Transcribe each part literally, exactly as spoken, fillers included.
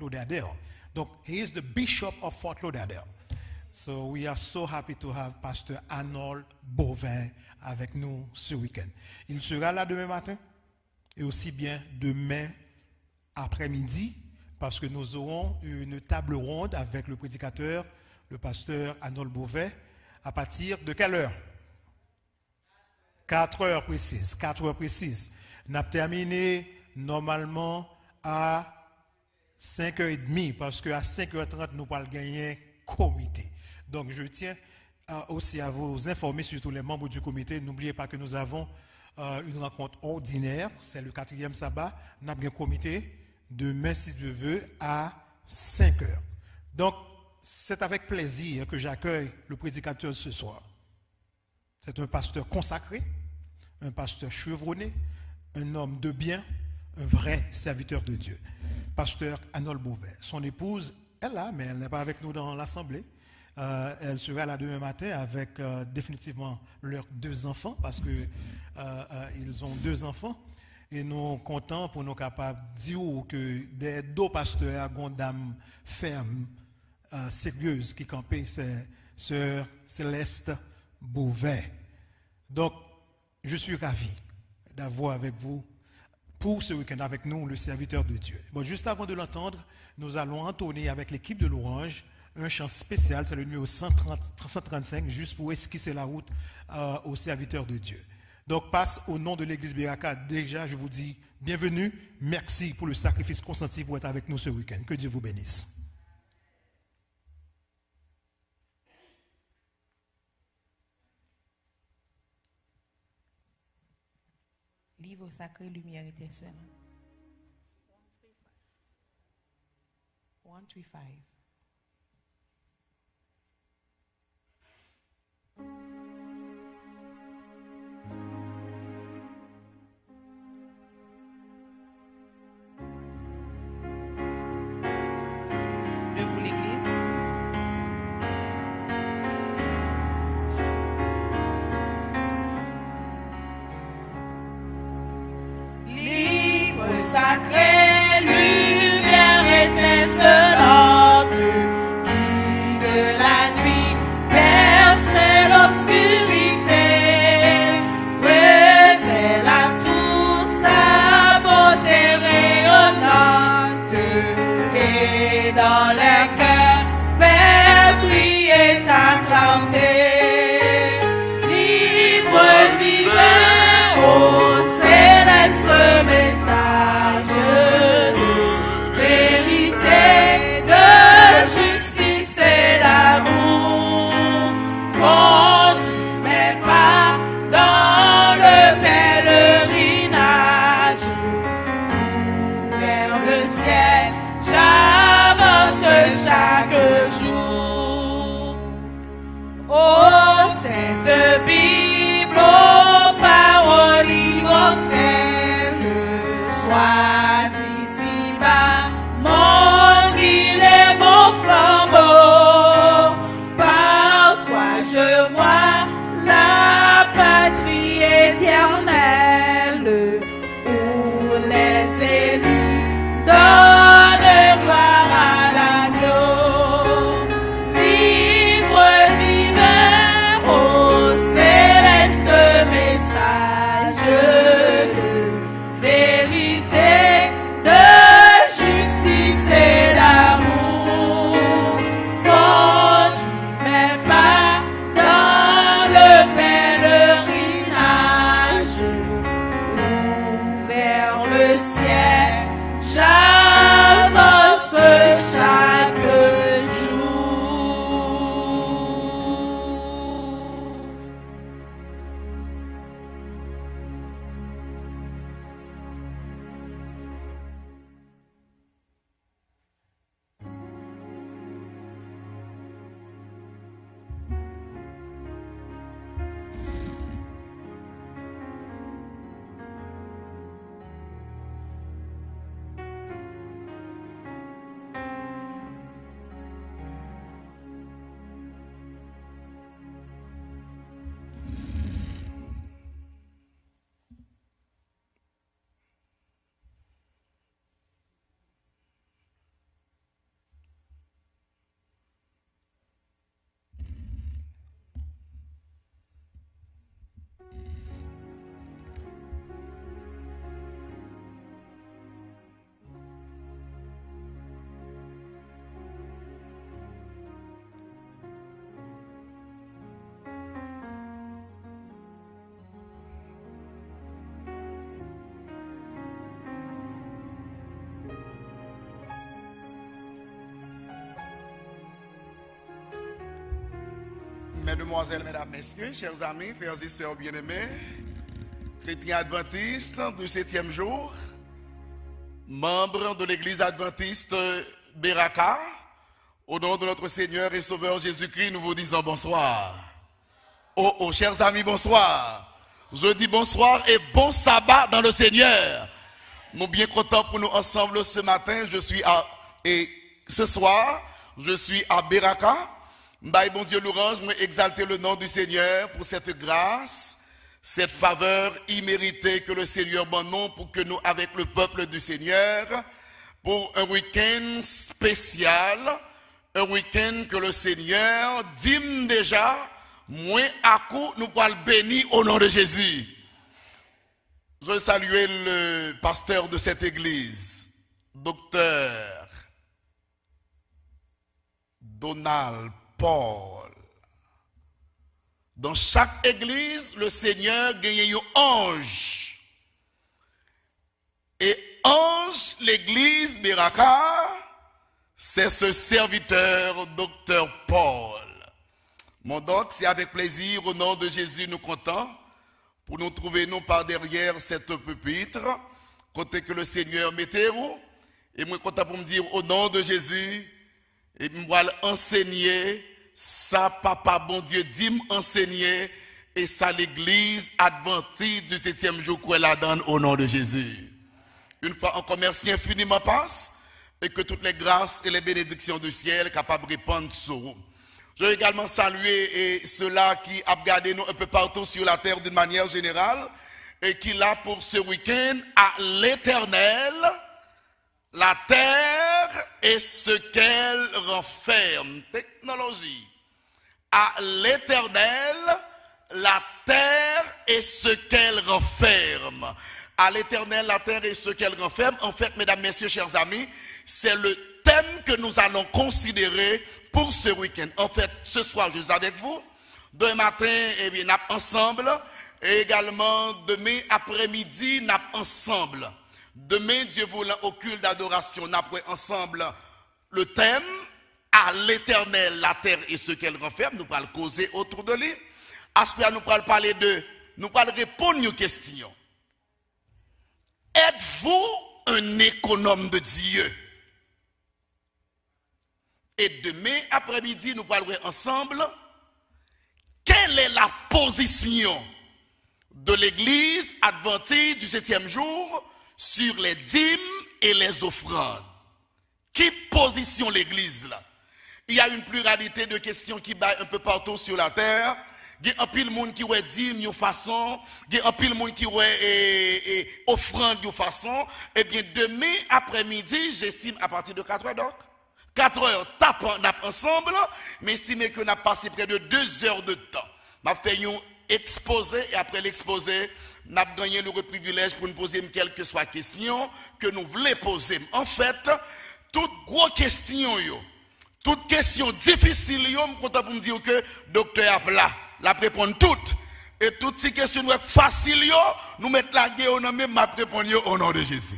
Lauderdale. Donc, he is the Bishop of Fort Lauderdale. So we are so happy to have Pasteur Arnold Beauvais avec nous ce week-end. Il sera là demain matin et aussi bien demain après-midi parce que nous aurons une table ronde avec le prédicateur, le pasteur Arnold Beauvais. À partir de quelle heure? Quatre heures précises, quatre heures précises. N ap tèmine nòmalman a senk è edmi, paske a senk è trant nou pral genyen komite. Donc, je tiens euh, aussi à vous informer, surtout les membres du comité. N'oubliez pas que nous avons euh, une rencontre ordinaire, c'est le quatrième sabbat. N ap gen komite demain, si Dieu veut, à cinq heures. Donc, c'est avec plaisir que j'accueille le prédicateur ce soir. C'est un pasteur consacré, un pasteur chevronné, un homme de bien, un vrai serviteur de Dieu. Pasteur Arnold Beauvais. Son épouse est là, mais elle n'est pas avec nous dans l'assemblée. Euh, elle sera là demain matin avec euh, définitivement leurs deux enfants, parce que euh, euh, ils ont deux enfants. E nou kontan pou nou kapab di w ke dèyè do pastè a, gon dam fèm, euh, sérieuse ki kanpe, c'est sœur Céleste Beauvais. Donc, je suis ravi d'avoir avec vous, pour ce week-end, avec nous, le serviteur de Dieu. Bon, juste avant de l'entendre, nous allons entonner avec l'équipe de louanges un chant spécial, c'est le numéro cent trente, cent trente-cinq, juste pour esquisser la route euh, au serviteur de Dieu. Donc, passe au nom de l'église Beraka. Déjà, je vous dis bienvenue. Merci pour le sacrifice consenti pour être avec nous ce week-end. Que Dieu vous bénisse. Livre sacré, lumière étincelle. One three five. Debout, legliz. Livre sacré, lumière étincelante, qui de la nuit perce l'obscurité, révèle à tous ta beauté rayonnante, et dans les cœurs fais briller ta clarté. Livre divin, ô céleste message, vérité de justice et d'amour, conduis mes pas dans le pèlerinage vers le ciel. J'avance chaque Mesdemoiselles, mesdames, messieurs, chers amis, frères et sœurs bien-aimés, chrétiens adventistes du septième jour, membres de l'Église adventiste Beraka, au nom de notre Seigneur et Sauveur Jésus-Christ, nous vous disons bonsoir. Oh, oh, chers amis, bonsoir. Je dis bonsoir et bon sabbat dans le Seigneur. Nou byen kontan pou nou ansanm ce matin. Je suis à, et ce soir, je suis à Beraka. M bay Bondye louranj, mwen egzalte le nom du Seigneur pour cette grâce, cette faveur imméritée que le Seigneur ban nou pour que nous, avec le peuple du Seigneur, pour un week-end spécial, un week-end que le Seigneur di m deja, mwen ak ou, nou pral beni au nom de Jésus. Je salue le pasteur de cette église, docteur Donald Paul. Dans chaque église, le Seigneur gagne un ange. Et ange l'église Beraka, c'est ce serviteur, docteur Paul. Mon doc, c'est avec plaisir, au nom de Jésus, nou kontan pou nou twouve nou pa dèyè cette pupitre, kote ke le Seigneur mete w. E mwen kontan pou m di, au nom de Jésus, e m pral ansenye sa Papa Bondye di m ansenye, e sa legliz advantis du septième jour kwè ladan l, au nom de Jésus. Une fois encore, merci infiniment, Pas, et que toutes les grâces et les bénédictions du ciel kapab repann sou ou. Je veux également saluer, eh, ceux-là qui ap gade nou un peu partout sur la terre d'une manière générale et qui là pour ce week-end. À l'Éternel la terre et ce qu'elle renferme. Technologie. À l'Éternel la terre et ce qu'elle renferme. À l'Éternel la terre et ce qu'elle renferme. En fait, mesdames, messieurs, chers amis, c'est le thème que nous allons considérer pour ce week-end. En fait, ce soir, je suis avec vous. Demain matin, eh bien, n ap ansanm. E egalman, demen aprèmidi, n ap ansanm. Demen, Dye voulan, au culte d'adoration, n ap wè ansanm le thème, à l'Éternel la terre et ce qu'elle renferme. Nou pral koze autour de li. Aswè a, nou pral pale de, nou pral reponn yon kesyon. Êtes-vous un économe de Dieu? E demen aprèmidi, nou pral wè ansanm, quelle est la position de l'Église adventiste du septième jour sur les dîmes et les offrandes? Ki pozisyon legliz la? Il y a une pluralité de questions ki bay un peu partout sur la terre. Gen anpil moun ki wè dim yon fason, gen anpil moun ki wè, e, e, ofrann yon fason. Ebyen, demen aprèmidi, j'estime à partir de quatre heures, donc, quatre heures tapan, n ap ansanm, m estime ke n ap pase près de deux heures de temps. M ap fè yon ekspoze, e apre ekspoze, n ap genyen le privilèj pou n poze m kèlkeswa kesyon ke nou vle poze m. Anfèt, tout gwo kesyon yo, tout kesyon difisil yo, m kontan pou m di w ke doktè ap la, l ap reponn tout. E tout ti kesyon nou wè k fasil yo, nou mèt lage yo nan men m, m ap reponn yo au nom de Jésus.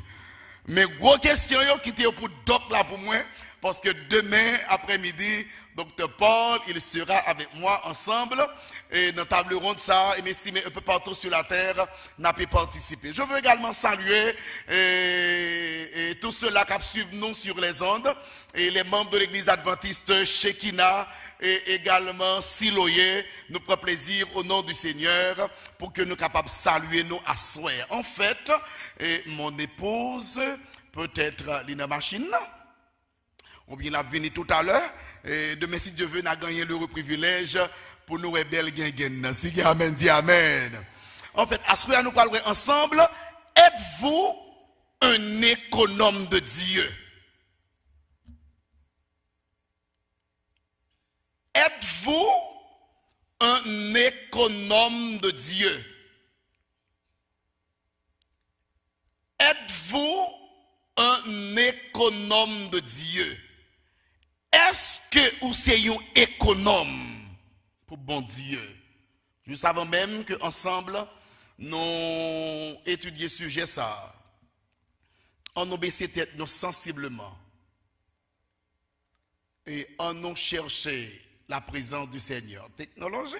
Men gwo kesyon yo, kite yo pou dòk la pou mwen, paske demen aprèmidi, doktè Paul, il sera avec moi ensemble, e nan table ronde sa, e m estime un peu partout sur la terre, n ape patisipe. Je veux également saluer, e, e tous ceux-là k ap suiv nou sur les ondes, e les membres de l'église adventiste Shekinah, e egalman Siloye, nou pran plezi au nom du Seigneur, pou ke nou kapab salye nou aswè. Anfèt, e mon épouse, peut-être, li nan machin nan. Oubyen l ap vini toutalè. E demen, si Dye ve, n a genyen le privilèj pou nou wè bèl gengenn nan. Si gen amèn, di amèn. Anfèt, aswè a nou pral wè ansanm, êtes-vous un économe de Dieu? Êtes-vous un économe de Dieu? Êtes-vous un économe de Dieu? Èske ou se yon ekonòm pou Bondye? Jis avan menm ke ansanm nou etidye sijè sa a, ann nou bese tèt nou sansibleman. E ann nou chèche la présence du Seigneur. Technologie.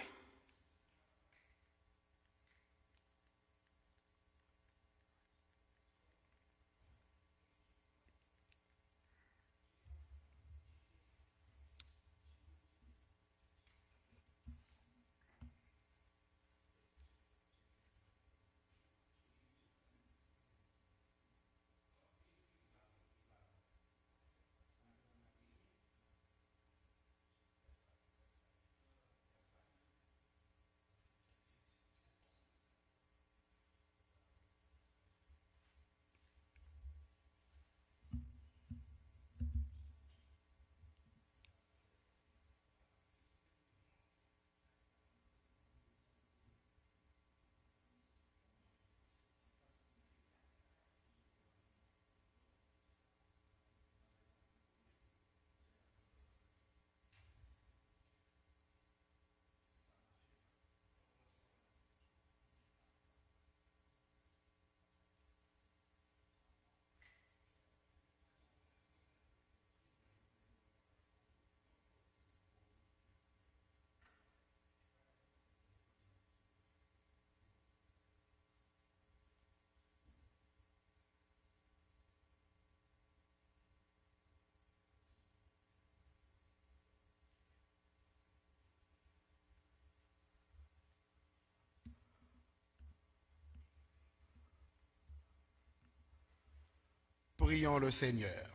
Prions le Seigneur.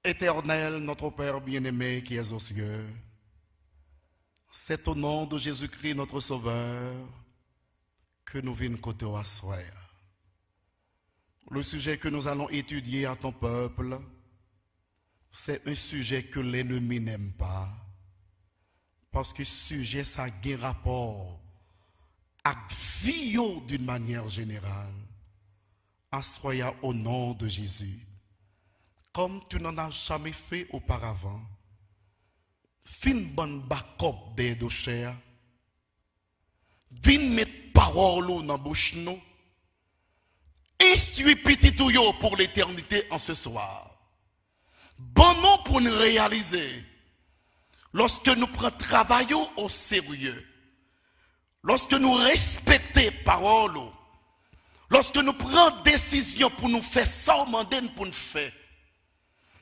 Éternel, notre Père bien-aimé qui es aux cieux, c'est au nom de Jésus-Christ, notre Sauveur, ke nou vin kote w aswè a. Le sujet que nous allons étudier à ton peuple, c'est un sujet que l'ennemi n'aime pas, paske sijè sa gen rapò ak vi yo d'une manière générale. Aswè a, au nom de Jésus, comme tu n'en as jamais fait auparavant, fin ban n bakòp dèyè do chè a, vin met pawòl ou nan bouch nou. Enstwi pitit ou yo pour l'éternité en ce soir. Ban nou pou n reyalize, lòske nou pran travay ou o serye, lòske nou respekte pawòl ou, lòske nou pran desizyon pou nou fè sa w mande n pou n fè,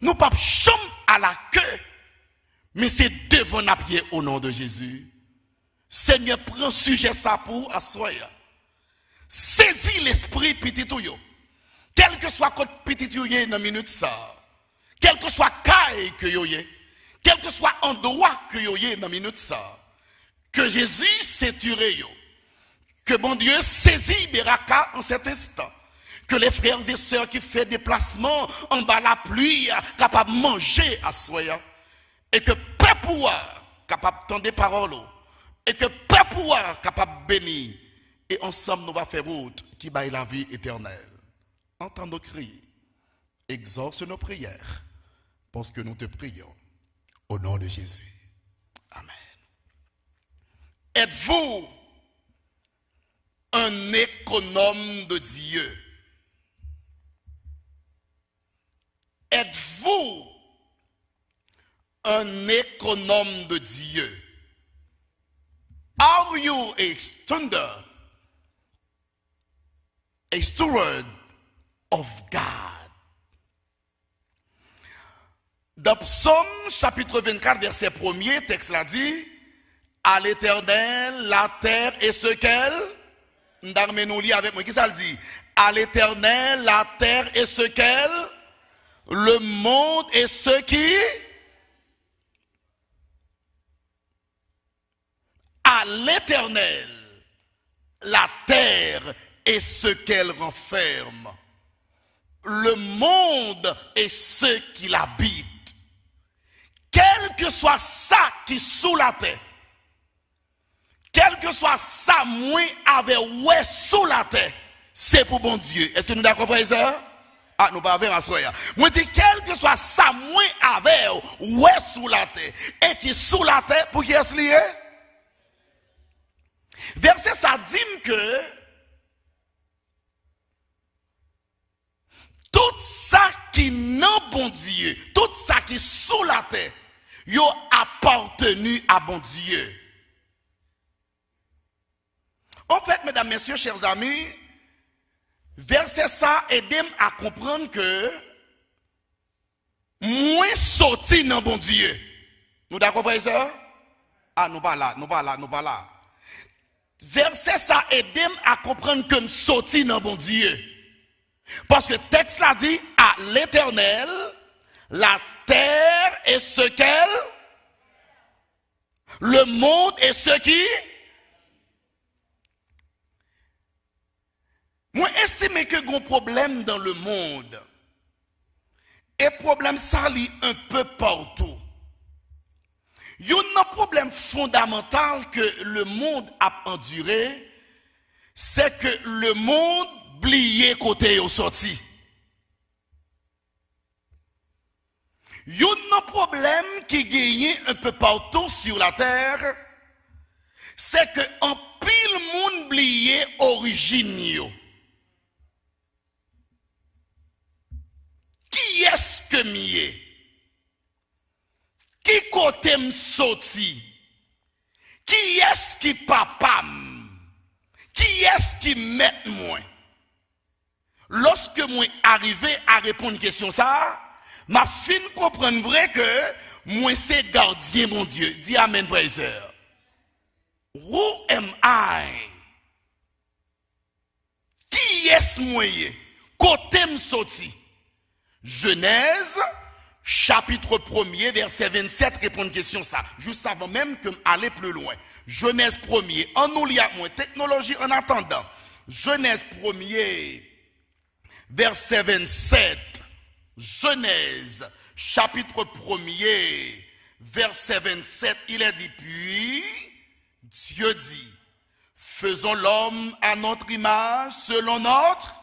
nou p ap janm alake, men se devan n ap ye o non de Jezi. Senyè, pran sijè sa pou ou aswè a. Sezi lespri pitit ou yo. Kèlkeswa kot pitit yo ye nan minit sa a, kèlkeswa kay ke yo ye, kèlkeswa andwa ke yo ye nan minit sa a, ke Jezi sentire yo, ke Bondye sezi beraka an sèt enstan, ke lè frè e sè ki fè deplasman anba lapli a kapab manje aswè a, e ke pèp ou a kapab tande pawòl ou, e ke pèp ou a kapab beni, e ansanm nou va fè wout ki bay lavi etènèl. Entends nos cris, exauce nos prières, parce que nous te prions au nom de Jésus. Amen. Êtes-vous un économe de Dieu? Êtes-vous un économe de Dieu? Are you a standard, a steward of God? Dans Psaume chapitre vingt-quatre, verset premier, tèks la di, À l'Éternel, la terre et ce qu'elle. M ta renmen nou li avèk mwen. Kisa l di? À l'Éternel, la terre et ce qu'elle, le monde et ce qui. À l'Éternel, la terre et ce qu'elle renferme, le monde et ceux qui l'habitent. Kèlkeswa sa ki sou latè, kèlkeswa sa mwen avè w wè sou latè, se pou Bondye. Èske nou dakò, frè e sè? A, nou pa avè m aswè a. Mwen di, kèlkeswa sa mwen avè w wè sou latè e ki sou latè, pou kiyès li ye? Vèsè sa di m ke tout sa ki nan Bondye, tout sa ki sou latè, yo apateni a Bondye. Anfèt, medam, mesye, chè zanmi, vèsè sa ede m a konprann ke mwen soti nan Bondye. Nou dakò, frè e sè? A, nou pa la, nou pa la, nou pa la. Vèsè sa ede m a konprann ke m soti nan Bondye. Paske tèks la di, à l'Éternel, la terre et ce qu'elle, le monde et ce qui. Mwen estime ke gon pwoblèm dans le monde. E pwoblèm sa li un peu partout. Youn nan pwoblèm fondamantal ke le monde ap andire, se ke le monde bliye kote yo soti. Youn nan pwoblèm ki genyen un peu partout sur la terre, se ke anpil moun bliye orijin yo. Kiyès ke m ye? Ki kote m soti? Kiyès ki papa m? Kiyès ki mèt mwen? Lòske mwen arive a reponn kesyon sa a, m ap fin konprann vre ke mwen se gadyen Bondye. Di amèn, frè e sè. Who am I? Kiyès mwen ye? Kote m soti? Jenèz, chapit premye, vèsè vennsèt, reponn kesyon sa. Jis avan menm ke m ale pli lwen. Jenèz premye, ann nou li ak mwen, teknoloji an atandan. Jenèz premye, vèsè vennsèt. Jenèz, chapit premye, vèsè vennsèt, il est dit, puis Dieu dit, faisons l'homme à notre image, selon notre,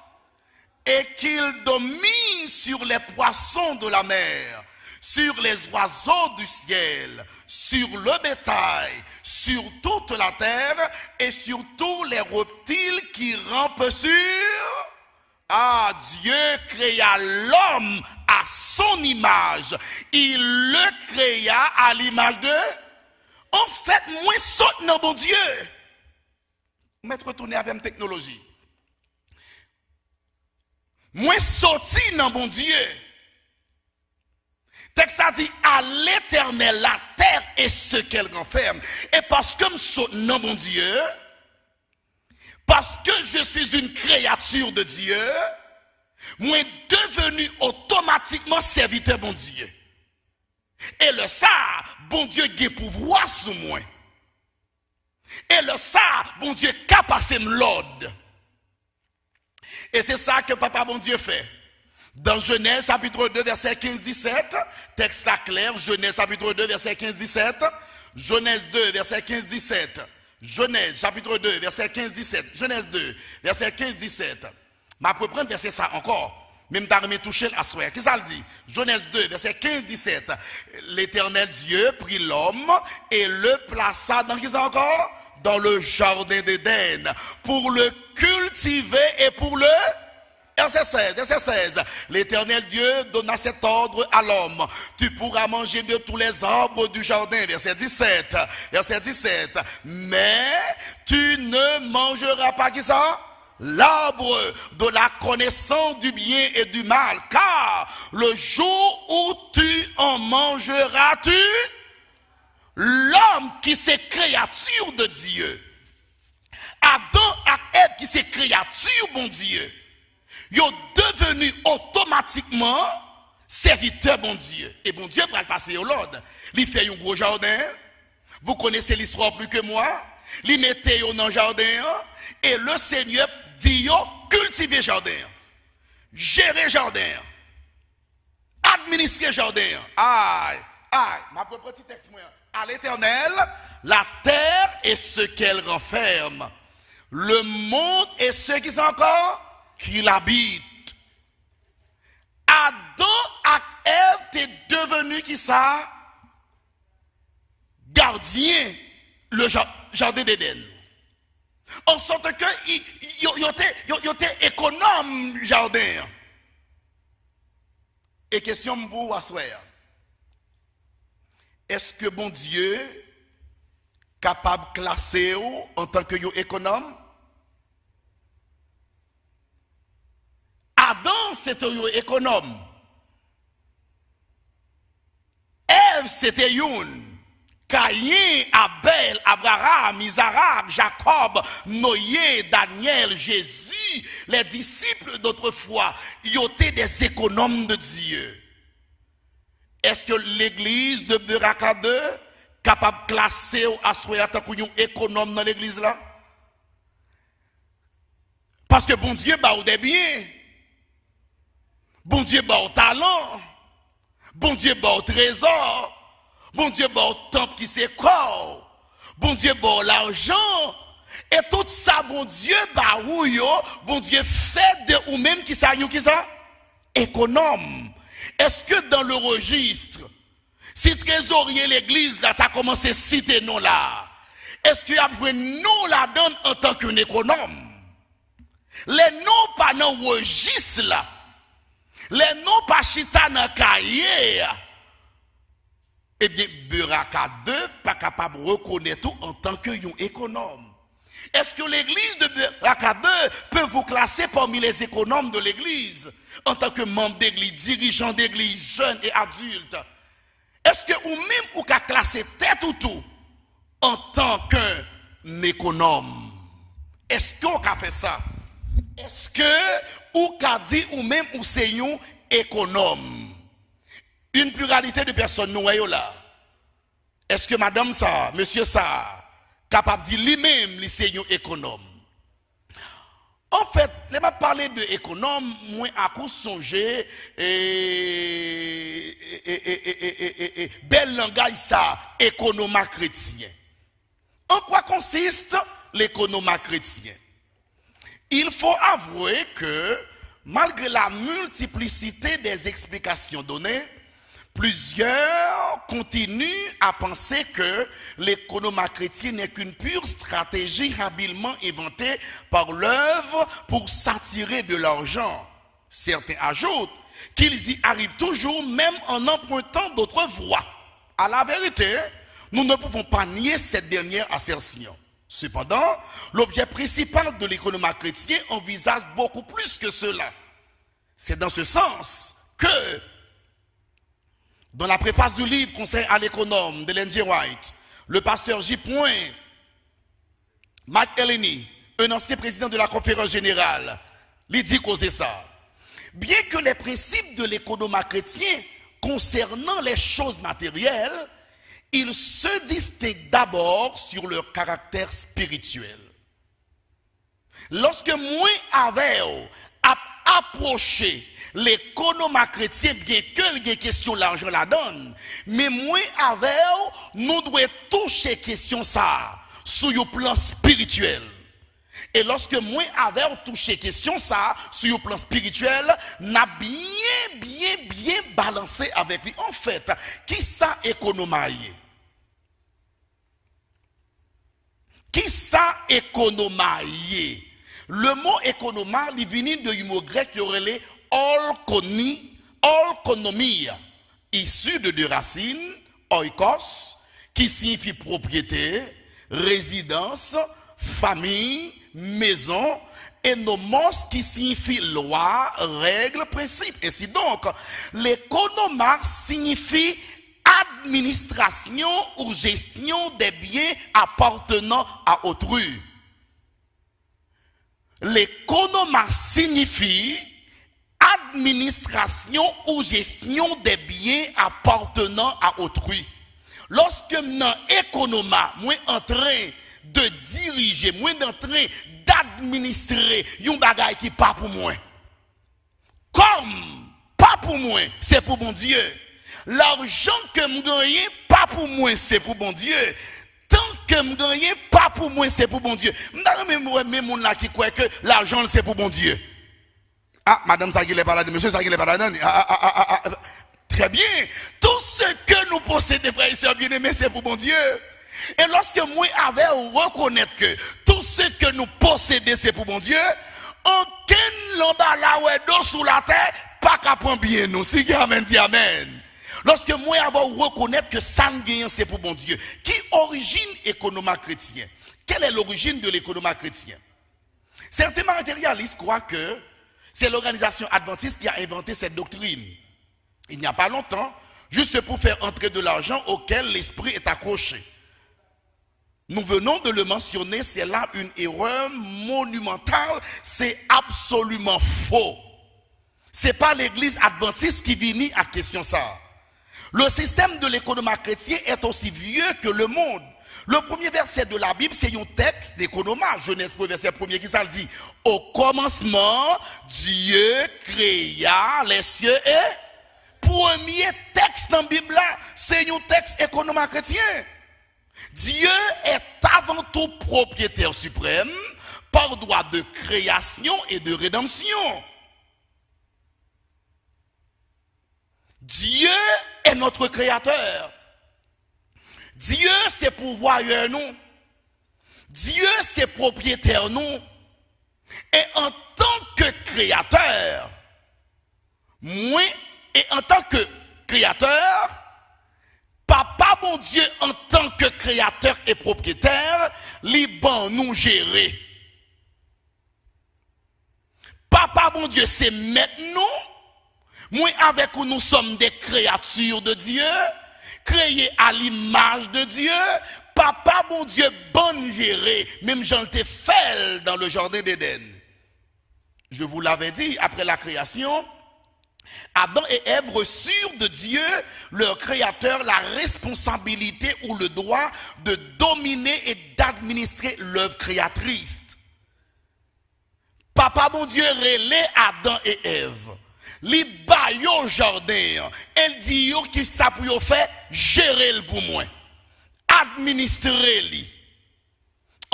et qu'il domine sur les poissons de la mer, sur les oiseaux du ciel, sur le bétail, sur toute la terre et sur tous les reptiles qui rampent sur. Ah, Dieu créa l'homme à son image. Il le créa à l'image de. Anfèt, mwen sot nan Bondye. Mèt retounen avè m teknoloji. Mwen soti nan Bondye. Tèks la di, à l'Éternel la terre et ce qu'elle renferme. E paske m sot nan Bondye, parce que je suis une créature de Dieu, mwen devenu otomatikman sèvitè Bondye. E lè sa, Bondye gen pouvwa sou mwen. E lè sa, Bondye ka pase m lòd. E se sa ke Papa Bondye fè. Dans Genèse chapitre deux, verset quinze disèt, tèks la klè, Genèse chapitre deux, verset quinze disèt, Genèse deux, verset quinze disèt, Genèse chapitre deux, verset quinze disèt, Genèse deux, verset quinze disèt. M ap reprann vèsè sa ankò, men m ta renmen touche l aswè. Kisa l di? Genèse deux, verset quinze disèt. L'Éternel Dieu prit l'homme et le plaça dans kisa ankò? Dans le jardin d'Éden, pour le cultiver et pour le. Verset seize, verset seize. L'Éternel Dieu donna cet ordre à l'homme, tu pourras manger de tous les arbres du jardin. Verset dix-sept, verset dix-sept. Mais tu ne mangeras pas kisa? L'arbre de la connaissance du bien et du mal, car le jour où tu en mangeras, tu. Lòm ki se kreyati de Dye, Adan ak Èv ki se kreyati Bondye, yo deveni otomatikman sèvitè Bondye. E Bondye pral pase yo lòd. Li fè yon gwo jaden, vous connaissez l'histoire plus que moi, li mete yo nan jaden an, e le Seigneur di yo kiltive jaden an, jere jaden an, administre jaden an. Ay, ay, m ap reprann ti tèks mwen an. À l'Éternel la terre et ce qu'elle renferme, le monde et ceux qui sont encore, qui l'habitent. Adan ak Èv te deveni kisa? Gadyen le ja-, jaden d'Éden. En sorte que i, yo, yo te, yo, yo te ekonòm jaden an. E kesyon m pou ou aswè a, èske Bondye kapab klase w antanke yon ekonòm? Adan se te yon ekonòm. Èv se te youn. Kayen, Abèl, Abraram, Izarak, Jakòb, Noye, Danyèl, Jezi, les disciples d'autrefois, yo te des économes de Dieu. Èske legliz de Beraka de kapab klase w aswè a tankou yon ekonòm nan legliz la? Paske Bondye ba w de byen. Bondye ba w talan. Bondye ba w trezò. Bondye ba w tanp ki se kò w. Bondye ba w lajan. E tout sa Bondye ba ou yo, Bondye fè de ou menm kisa, yon kisa? Ekonòm. Èske dans le registre, si trezorye legliz la ta kòmanse site non la, èske y ap jwenn non ladan l antanke yon ekonòm? Lè non pa nan rejis la, lè non pa chita nan kaye a, ebyen, Beraka de pa kapab rekonèt ou antanke yon ekonòm. Est-ce que l'église de Beraka de peut vous classer parmi les économes de l'église, en tant que membre d'église, dirigeant d'église, jeune et adulte? Èske ou menm ou ka klase tèt ou tou antanke yon ekonòm? Èske w ka fè sa? Èske ou ka di ou menm ou se yon ekonòm? Une pluralité de personnes nou wè yo la. Èske madanm sa, mesye sa, kapab di li menm li se yon ekonòm? Anfèt, lè m ap pale de ekonòm, mwen akou sonje e, e, e, e, e, e, e, e bèl langaj sa, ekonoma kretyen. En quoi consiste l'économa chrétien? Il faut avouer que, malgré la multiplicité des explications données, plusieurs continuent à penser que l'économa chrétien n'est qu'une pure stratégie habilement inventée par l'œuvre pour s'attirer de l'argent. Certains ajoutent qu'ils y arrivent toujours, même en empruntant d'autres voies. À la vérité, nous ne pouvons pas nier cette dernière assertion. Cependant, l'objet principal de l'économa chrétien envisage beaucoup plus que cela. C'est dans ce sens que, dans la préface du livre Conseil à l'économe d'Ellen G. White, le pasteur J. Point McElhenney, un ancien président de la Conférence générale, li di koze sa. Bien que les principes de l'économa chrétien concernant les choses matérielles, ils se distinguent d'abord sur leur caractère spirituel. Lòske mwen avè w ap apwoche lekonoma kretyen, byenke l gen kesyon lajan ladan l, men mwen avè w, nou dwe touche kesyon sa a sou yon plan espirityèl. E lòske mwen avè w touche kesyon sa a sou yon plan espirityèl, n ap byen, byen, byen balanse avèk li. Anfèt, kisa ekonoma ye? Kisa ekonoma ye? Le mo ekonoma, li vini de yon mo grèk yo rele oikoni, oikonomia, issu de deux racines, oikos, ki siyifi pwopriyete, rezidans, fanmi, mezon, e nomos, ki siyifi lwa, règ, prensip. Ensidonk, lekonoma siyifi administration ou gestion des biens appartenant à autrui. Lekonoma siyifi administration ou gestion des biens appartenant à autrui. Lòske m nan ekonoma, mwen antren de dirije, mwen antren d'administre yon bagay ki pa pou mwen. Kòm pa pou mwen, se pou Bondye. Lajan ke m genyen pa pou mwen, se pou Bondye. Tan ke m genyen pa pou mwen, se pou Bondye. M ta renmen wè men moun la ki kwè ke lajan l se pou Bondye. Ah, madanm sa genlè pa ladan, mesye sa genlè pa ladan. Ah, ah, ah, ah, ah, ah. Très bien. Tout ce que nous possédons, frères et sœurs bien-aimés, c'est pour Bondye. E lòske mwen avè w rekonèt ke tout ce que nous possédons, c'est pour Bondye, okenn lanbalawèdo sou latè pa ka pran byen nou. Si gen amèn, di amèn. Lòske mwen avè w rekonèt ke sa n genyen se pou Bondye. Ki orijin ekonoma kretyen? Quelle est l'origine de l'économa chrétien? Certains matérialistes croient que c'est l'organisation adventiste qui a inventé cette doctrine. Il n'y a pas longtemps, juste pour faire entrer de l'argent auquel l'esprit est accroché. Nous venons de le mentionner, c'est là une erreur monumentale, c'est absolument faux. Se pa legliz advantis ki vini ak kesyon sa a. Le système de l'économa chrétien est aussi vieux que le monde. Le premier verset de la Bible, c'est un texte d'économa. Genèse premier, verset premier, ki sa l di? Au commencement, Dieu créa les cieux et... Premye tèks nan Bib la, se yon tèks ekonoma kretyen. Dieu est avant tout propriétaire suprême par droit de création et de rédemption. Dieu est notre créateur. Dieu se pouvwayè nou. Dieu se pwopriyetè nou. E antanke kreyatè, mwen, e antanke kreyatè, Papa Bondye antanke kreyatè e pwopriyetè, li ban nou jere. Papa Bondye se mèt nou. Mwen avèk ou, nous sommes des créatures de Dieu, créées à l'image de Dieu. Papa Bondye ban n jere, menm jan l te fè l dans le jardin d'Éden. Je vous l'avais dit, après la création, Adam et Ève reçurent de Dieu, leur Créateur, la responsabilité ou le droit de dominer et d'administrer l'œuvre créatrice. Papa Bondye rele Adan e Èv. Li ba yo jaden an e l di yo kisa pou yo fè, jere l pou mwen. Administre li.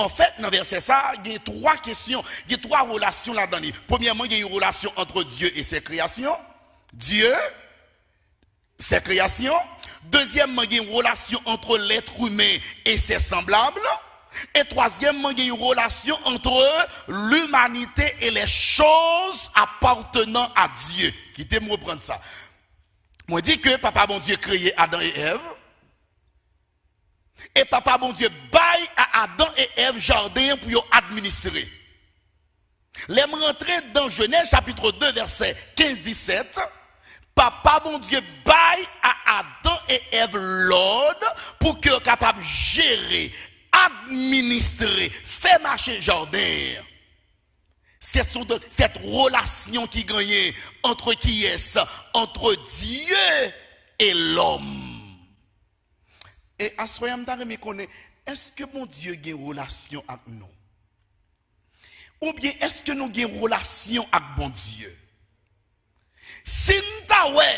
Anfèt, nan vèsè sa a, gen twa kesyon, gen twa relasyon ladan li. Premyèman, gen yon relasyon entre Dieu et ses créations. Dieu, ses créations. Dezyèmman, gen yon relasyon entre l'être humain et ses semblables. E twazyèmman, gen yon relasyon entre l'humanité et les choses appartenant à Dieu. Kite m reprann sa. Mwen di ke Papa Bondye kreye Adan e Èv. E Papa Bondye bay a Adan e Èv jaden an pou yo administre. Lè m rantre dan Jenèz chapit de, vèsè kenz, disèt, Papa Bondye bay a Adan e Èv lòd pou ke yo kapab jere, administre, fè mache jaden an. Sèt, sèt relasyon ki genyen entre kiyès? Entre Dieu et l'homme. E aswè a, m ta renmen konnen, èske Bondye gen relasyon ak nou? Oubyen èske nou gen relasyon ak Bondye? Si n ta wè,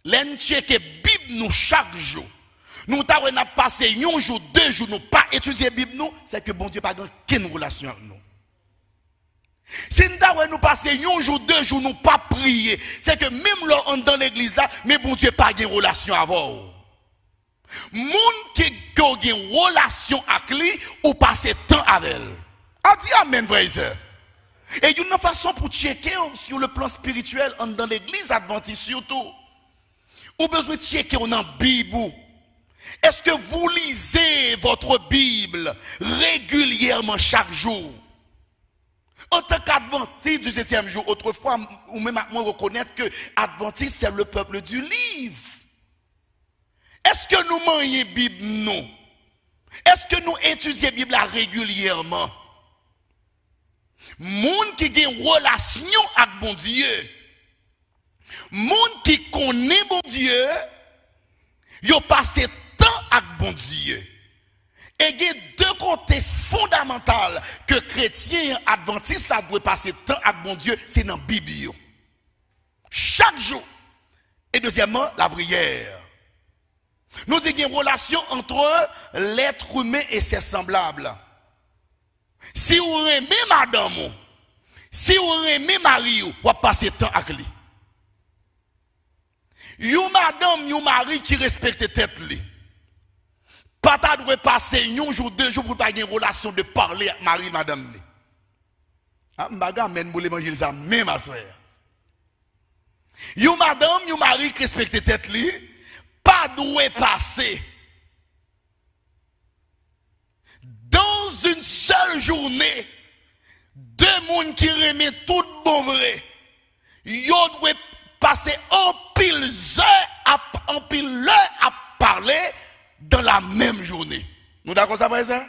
lè n tcheke Bib nou chak jou, nou ta wè n ap pase yon jou, de jou, nou pa etidye Bib nou, sèke Bondye pa gen okenn relasyon ak nou. Si n ta wè nou pase yon jou, de jou, nou pa priye, sèke menm lè w anndan legliz la, men Bondye pa gen relasyon avè w. Moun ki, ke w gen relasyon ak li, ou pase tan avè l. A, di amèn, frè e sè. E youn nan fason pou tcheke w sur le plan spirituel anndan legliz advantis sitou, ou bezwen tcheke w nan Bib ou. Est-ce que vous lisez votre Bible régulièrement chaque jour? Antank advantis du septième jour, otrefwa, ou menm ak mwen rekonèt ke advantis, c'est le peuple du livre. Èske nou manyen Bib nou? Èske nou etidye Bib la regilyèman? Moun ki gen relasyon ak Bondye, moun ki konnen Bondye, yo pase tan ak Bondye. E gen de kote fondamantal ke kretyen advantis la dwe pase tan ak Bondye, se nan Bib yo. Chak jou. E dezyèmman, lapriyè. Nou di gen relasyon entre l'être humain et ses semblables. Si w renmen madanm ou, si w renmen mari w, w ap pase tan ak li. Yon madanm, yon mari ki respekte tèt li, pa ta dwe pase yon jou, de jou pou l pa gen relasyon de pale ak mari l, madanm li. A, m pa gen amèn pou levanjil sa menm aswè a. Yon madanm, yon mari k respekte tèt li, pa dwe pase dans une seule journée, de moun ki renmen tout bon vre, yo dwe pase anpil zè ap, anpil lè ap pale dans la même journée. Nou dakò sa, frè e sè?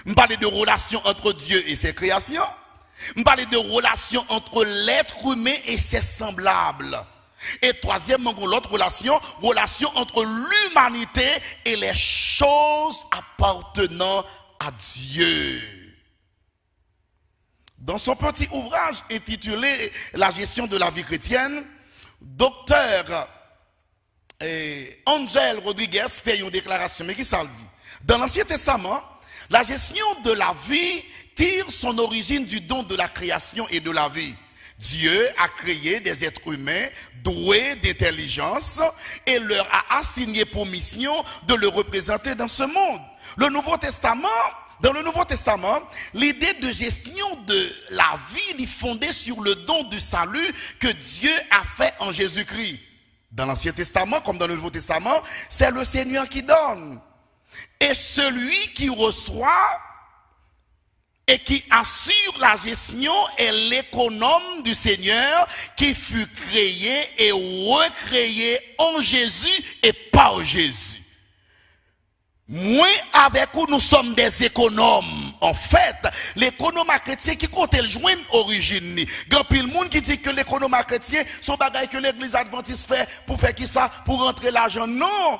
M pale de relasyon entre Dieu et ses créations. M pale de relasyon entre l'être humain et ses semblables. E twazyèmman, gon lòt relasyon, relasyon entre l'humanité et les choses appartenant à Dieu. Dans son petit ouvrage intitulé La gestion de la vie chrétienne, doktè eh, Angel Rodriguez fè yon deklarasyon. Men ki sa l di? Dans l'Ancien Testament, la gestion de la vie tire son origine du don de la création et de la vie. Dieu a créé des êtres humains doués d'intelligence et leur a assigné pour mission de le représenter dans ce monde. Le Nouveau Testament, dans le Nouveau Testament, l'idée de gestion de la vie est fondée sur le don du salut que Dieu a fait en Jésus-Christ. Dans l'Ancien Testament, comme dans le Nouveau Testament, c'est le Seigneur qui donne. Et celui qui reçoit et qui assure la gestion est l'économe du Seigneur qui fut créé et recréé en Jésus et par Jésus. Mwen avèk ou, nous sommes des économes. Anfèt, lekonoma kretyen, ki kote l jwenn orijin li? Gen anpil moun ki di ke lekonoma kretyen se yon bagay ke legliz advantis fè pou fè kisa? Pou rantre lajan. Non!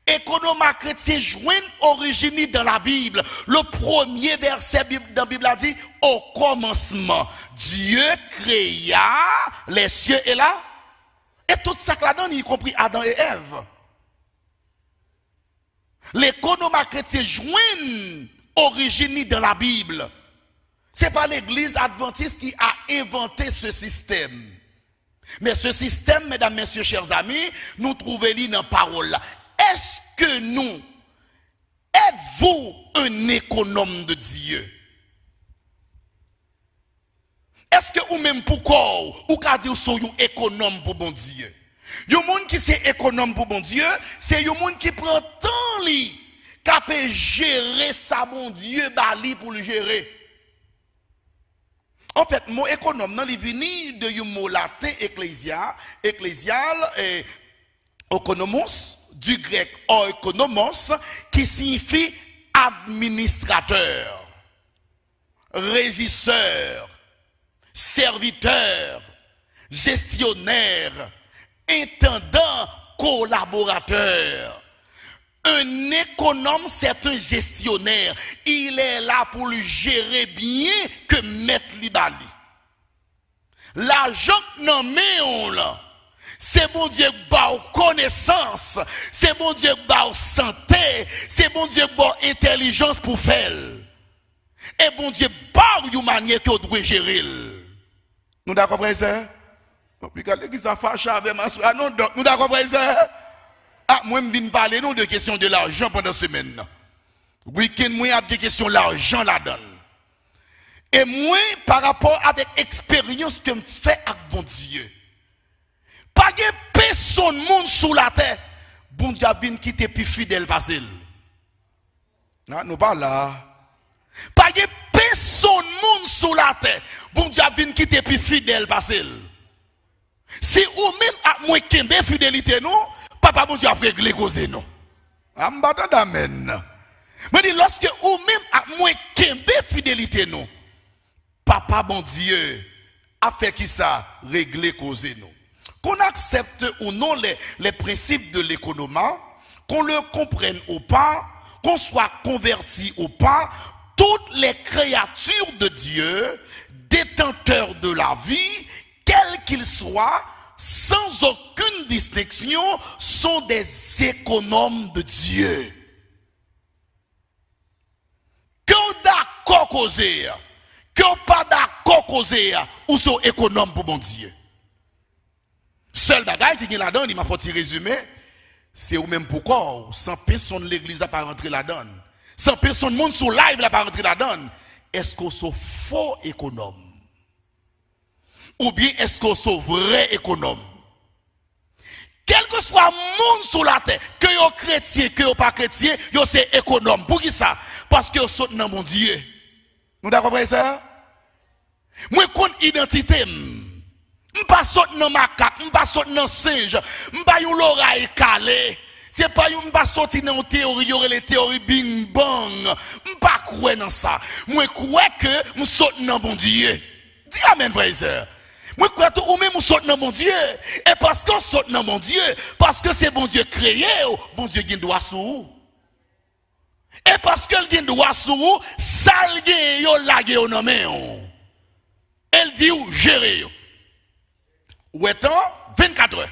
Ekonoma kretyen jwenn orijin li dans la Bible. Le premier verset Bib, dans Bib la di, au commencement, Dieu créa les cieux et la. E tout sa k ladan, y compris Adan e Èv. Lekonoma kretyen jwenn orijin li dans la Bible. Se pa legliz advantis ki a envante se sistèm. Men se sistèm, medam, mesye, chè zami, nou twouve li nan pawòl la. Èske nou, êtes-vous un économe de Dieu? Èske ou menm pou kò w, ou ka di w se yon ekonòm pou Bondye? Yon moun ki se ekonòm pou Bondye, se yon moun ki pran tan li, k ape jere sa Bondye ba li pou l jere. Anfèt, mo ekonòm nan, li vini de yon mo laten, eklezya, eklezya, eh, oikonomos, du grec oikonomos, ki siyifi administratè, rejisè, sèvitè, jesyonè, entandan, kolaboratè. Un économe, c'est un gestionnaire. Il est là pou l jere byen ke mèt li ba li. Lajan k nan men w lan, se Bondye k ba w konesans, se Bondye k ba w sante, se Bondye k ba w entèlijans pou fè l. E Bondye ba w yon manyè ke w dwe jere l. Nou dakò, frè e sè? Bon, piga legliz la fache avè m aswè a non, dòk. Nou dakò, frè e sè? A, mwen, m vin pale nou de kesyon de lajan pandan semèn nan. Wikenn mwen ap gen kesyon lajan ladan l. E mwen, pa rapò avèk eksperyans ke m fè ak Bondye, pa gen pèsonn moun sou latè Bondye ap vin kite pi fidèl pase l. A, nou pa la. Pa gen pèsonn moun sou latè Bondye ap vin kite pi fidèl pase l. Si ou menm ak mwen kenbe fidelite nou, Papa Bondye ap regle koze nou. A, m pa tande amèn nan. Mwen di, lòske ou menm ak mwen kenbe fidelite nou, Papa Bondye ap fè kisa? Regle koze nou. Qu'on accepte ou non les, les principes de l'économa, qu'on le comprenne ou pas, qu'on soit converti ou pas, toutes les créatures de Dieu, détenteurs de la vie, quel qu'il soit, sans aucune distinction, sont des économes de Dieu. Ke w dakò koze a, ke w pa dakò koze a, ou se yon ekonòm pou Bondye. Sèl bagay ki gen ladan li, m ap fè yon ti rezime, se ou menm pou kò w, san pèsonn legliz la pa rantre ladan l, san pèsonn moun sou live la pa rantre ladan l. Èske w se yon fo ekonòm? Oubyen èske w se yon vrè ekonòm? Kèlkeswa moun sou latè, ke yo kretyen, ke yo pa kretyen, yo se ekonòm. Poukisa? Paske yo sot nan Bondye. Nou dakò, frè e sè? Mwen konn idantite m. M pa sot nan makak, m pa sot nan senj, m pa yon loray kale. Se pa yon, m pa soti nan yon teyori yo rele teyori Big Bang. M pa kwè nan sa. Mwen kwè ke m sot nan Bondye. Di amèn, frè e sè. Mwen kwè tou ou menm ou sot nan Bondye. E paske w sot nan Bondye, paske se Bondye kreye w, Bondye gen dwa sou ou. E paske l gen dwa sou ou, sa l genyen yo lage yo nan men w. E l di w jere yo. Ou wè tan, vennkatrè.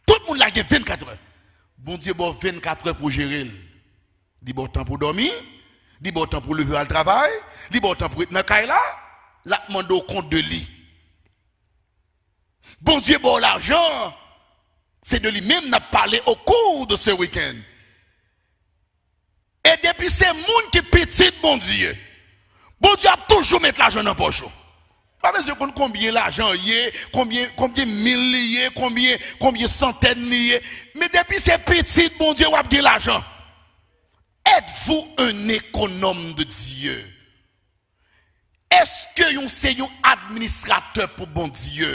Tout moun la gen vennkatrè. Bondye ba w vennkatrè pou w jere l. Li ba w tan pou w dòmi, li ba w tan pou w leve al travay, li ba w tan pou w ret nan kay la, l ap mande w kont de li. Bondye ba w lajan, se de li menm n ap pale au cours de ce week-end. E depi se moun ki pitit Bondye, Bondye ap toujou met lajan nan pòch ou. Pa bezwen konn konbyen lajan ye, konbyen, konbyen mil li ye, konbyen, konbyen santèn li ye. Men depi se pitit Bondye, w ap gen lajan. Êtes-vous un économe de Dieu? Èske ou se yon administratè pou Bondye?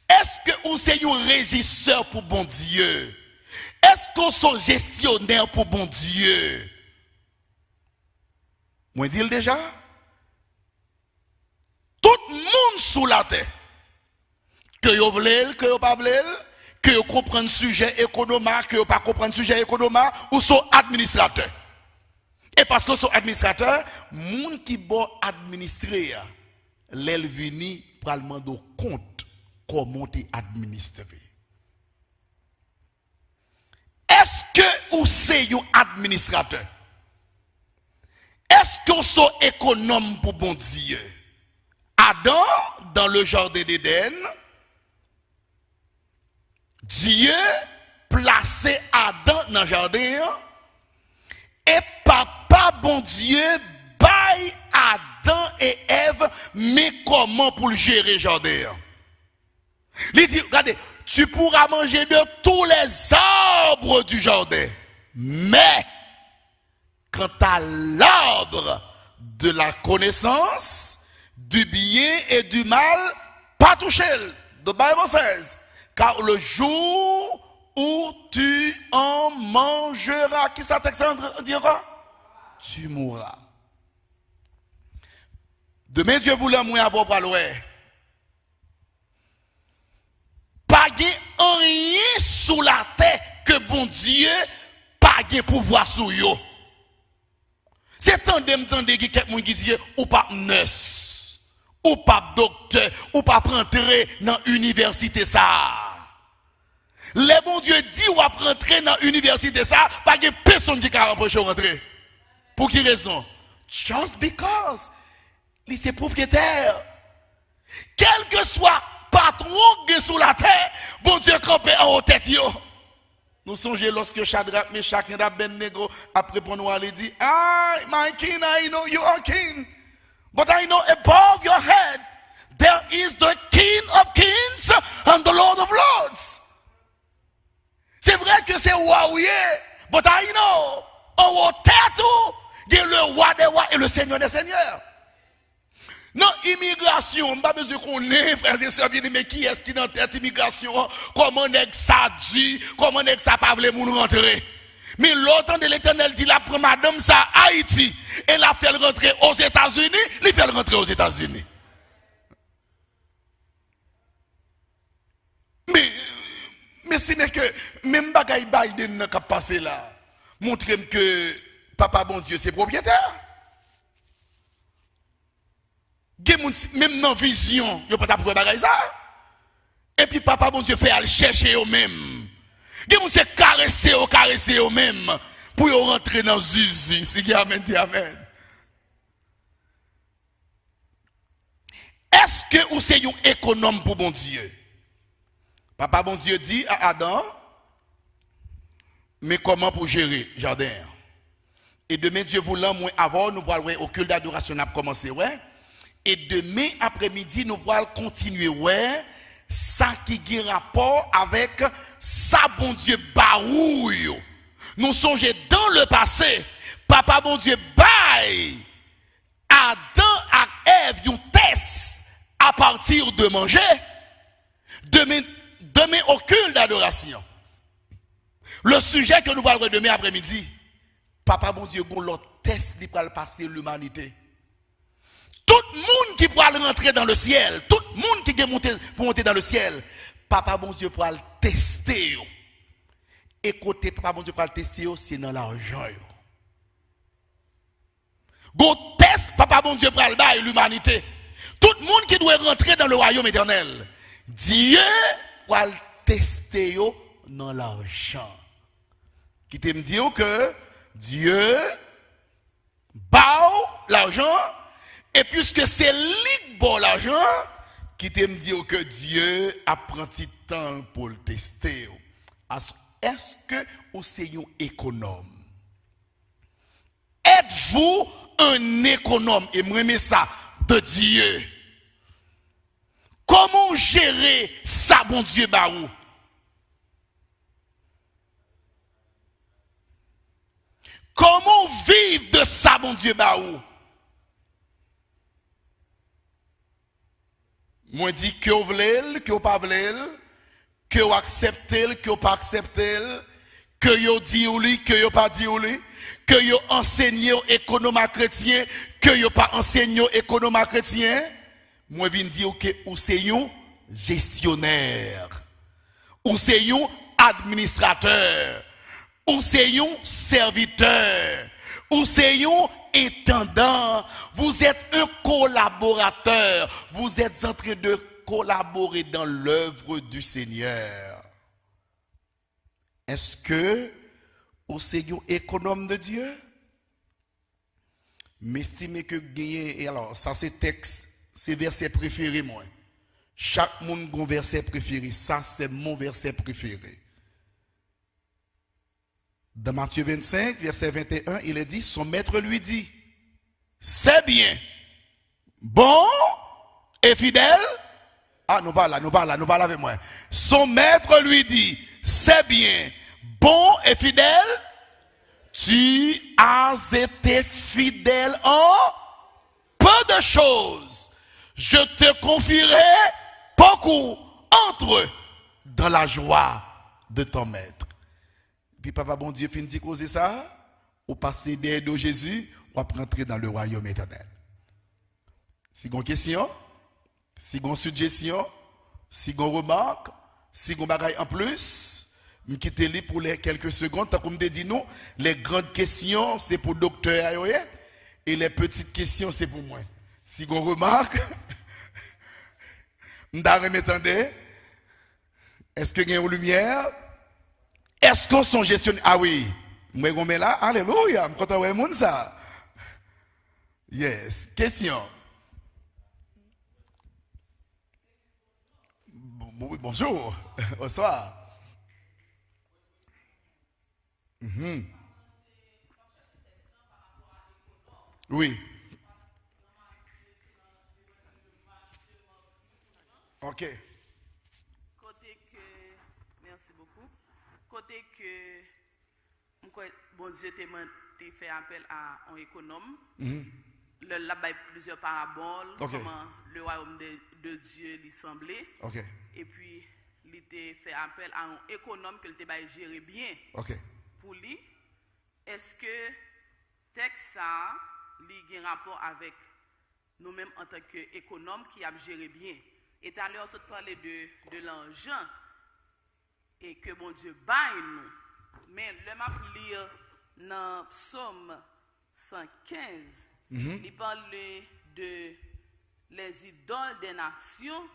Èske ou se yon rejisè pou Bondye? Èske ou se yon jesyonè pou Bondye? Mwen di l deja. Tout moun sou latè, ke yo vle l, ke yo pa vle l, ke yo konprann sijè ekonòm, ke yo pa konprann sijè ekonòm, ou se yon administratè. E paske w se yon administratè, moun ki ba w administre a, lè l vini, pral mande w kont kòman w te administre. Èske ou se yon administratè? Èske ou se yon ekonòm pou Bondye? Adan, dans le jardin d'Éden, Dye plase Adan nan jaden an, e Papa Bondye bay Adan e Èv men kòman pou l jere jaden an. Li di, gade, tu pourras manger de tous les arbres du jardin, mais quant à l'arbre de la connaissance du bien et du mal, pa touche l. The Bible says, car le jour où tu en mangeras. Kisa tèks la di ankò? Tu mourras. Demen, Dye voulan, mwen avè w pral wè. Pa gen anyen sou latè ke Bondye pa gen pouvwa sou yo. Se tande m tande gen kèk moun ki di ke ou p ap nès, ou p ap doktè, ou p ap rantre nan inivèsite sa a. Lè Bondye di w ap rantre nan inivèsite sa a, pa gen pèsonn ki ka anpeche w rantre. Pou ki rezon? Just because li se pwopyetè. Kèlkeswa patwon k gen sou latè, Bondye kanpe anwo tèt yo. Nou sonje lòske Chadrak, Mechak and Abednego ap reponn wa, li di, "I, my king, I know you are king, but I know above your head there is the King of kings and the Lord of lords." Se vre ke se wa ou ye, but I know, anwo tèt ou, gen le roi des rois et le seigneur des seigneurs. Nan imigrasyon, m pa bezwen konnen, frè e sè byeneme, kiyès ki nan tèt imigrasyon an, kòman nèg sa di, kòman nèg sa pa vle moun rantre. Men lè w tande Letènèl di l ap pran madanm sa Ayiti, e l ap fè l rantre Ozetazini, li fè l rantre Ozetazini. Men, men si men ke menm bagay Biden nan k ap pase la, montre m ke Papa Bondye se pwopyetè. Gen moun, si, menm nan vizyon, yo pa t ap wè bagay sa. Epi Papa Bondye fè al chèche yo menm. Gen moun se karese yo, karese yo menm pou yo rantre nan zizi. Si gen amèn, di amèn. Èske ou se yon ekonòm pou Bondye? Papa Bondye di a Adan, men kòman pou jere jaden an. E demen, Dye voulan, mwen avè w, nou pral wè o kilt dadorasyon n ap kòmanse wè. E demen aprèmidi, nou pral kontinye wè sa ki gen rapò avèk sa Bondye ba ou yo. Nou sonje dan le pase, Papa Bondye bay Adan ak Èv yon tès apati de manje. Demen, demen, au culte d'adoration. Le sujet ke nou pral wè demen aprèmidi, Papa Bondye gon lòt tès li pral pase limanite. Tout moun ki pral rantre dans le ciel, tout moun ki gen monte, pou monte dans le ciel, Papa Bondye pral teste yo. E kote Papa Bondye pral teste yo, se nan lajan yo. Gon tès Papa Bondye pral bay limanite. Tout moun ki dwe rantre dans le royaume éternel, Dye pral teste yo nan lajan. Kite m di w ke Dye ba w lajan, e piske se li k ba w lajan, kite m di w ke Dye ap pran ti tan l pou l teste w. As-, èske ou se yon ekonòm? Êtes-vous un économe? E m renmen sa, de Dieu. Kòman w jere sa Bondye ba ou? Kòman w viv de sa Bondye ba ou? Mwen di, ke w vle l, ke w pa vle l, ke w aksepte l, ke w pa aksepte l, ke yo di w li, ke yo pa di w li, ke yo ansenye w ekonòm a kretyen, ke yo pa ansenye w ekonòm a kretyen, mwen vin di w ke ou se yon jesyonè. Ou se yon administratè. Ou se yon sèvitè. Ou se yon entandan. Vous êtes un collaborateur. Vous êtes en train de collaborer dans l'œuvre du Seigneur. Èske ou se yon ekonòm de Dye? M estime ke genyen, e alò, sa se tèks, se vèsè prefere mwen. Chak moun gon vèsè prefere. Sa se mon vèsè prefere. Dans Matthieu vingt-cinq, verset vingt et un, il est dit, son maître lui dit, c'est bien, bon et fidèle. Ah, nou pa la, nou pa la, nou pa la avèk mwen. Son maître lui dit, c'est bien, bon et fidèle, tu as été fidèle en peu de choses, je te confierai beaucoup. Entre dans la joie de ton maître. Epi Papa Bondye fin di koze sa, ou pase dèyè do Jezi, w ap rantre dans le royaume éternel. Si gon kesyon, si gon sijesyon, si gon remak, si gon bagay anplis, m kite li pou les quelques secondes, tankou m te di nou, les grandes questions, se pou doktè a yo ye, e les petites questions, se pou mwen. Si gon remak, m ta renmen tande. Èske gen yon limyè? Èske w se yon jesyonè? Ah wi. Mwen gon men la. Alelouya. M kontan wè moun sa. Yes. Kesyon. Bon, bon, bonjou. Bonswa. Mhm. Wi. Ok. Kote ke, mèsi bokou. Kote ke m kwè Bondye te man-, te fè apèl a yon ekonòm. Lè l ap bay plizyè parabòl, kòman le royaume de, de Dieu li sanble. Epi, li te fè apèl a yon ekonòm ke l te bay jere byen pou li. Èske tèks sa a, li gen rapò avèk nou menm antanke ekonòm ki ap jere byen? E talè w sot pale de, de lajan e ke Bondye bay nou. Men lè m ap li nan Psaume cent quinze, li pale de les idoles des nations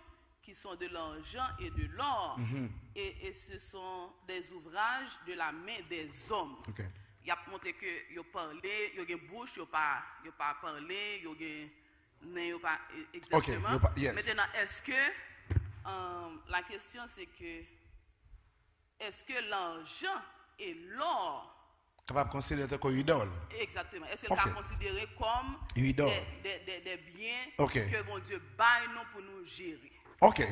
qui sont de l'argent et de l'or, et, et ce sont des ouvrages de la main des hommes. Y ap montre ke yo pale, yo gen bouch, yo pa, yo pa pale, yo gen nen, yo pa, e, egzakteman. Mentenan, èske, euh, la question c'est que, èske lajan e lò Kapab konsidere tankou idòl. Egzakteman. Èske l ka Ok. Konsidere kòm Idòl. de, de, de, de byen Ok. ke Bondye bay nou pou nou jere? Ok.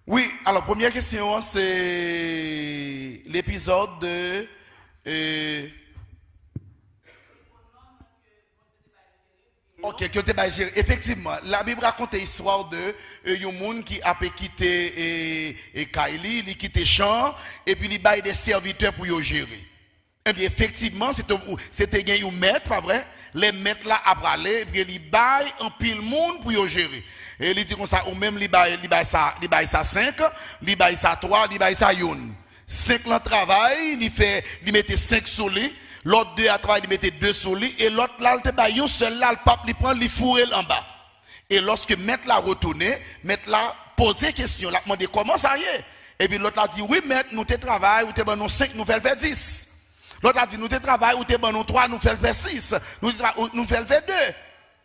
Wi, alò, premyè kesyon an, se lepizòd de. Euh, ok, ke te bay jere. Efektivman, Labib rakonte istwa de euh, yon moun ki ape kite euh, euh, kay li, li kite chan, epi li bay de sèvitè pou yo jere. Ebyen, efektivman, se te, se te gen yon mèt, pa vre? Lè mèt la ap prale, ebyen, li bay anpil moun pou yo jere. E li di konsa, ou menm, li bay, li bay sa, li bay sa senk, li bay sa twa, li bay sa youn. Senk lan travay, li fè, li mete senk sou li, lòt de a travay, li mete de sou li, e lòt la, l te bay yon sèl la, l pap, li pran, li foure l anba. E lòske mèt la retounen, mèt la poze kesyon, l ap mande kòman sa ye. Epi lòt la di, wi mèt, nou te travay, ou te ban nou senk, nou fè l fè dis. Lòt la di, nou te travay, ou te ban nou twa, nou fè l fè sis, nou te tra- ou- nou fè l fè de.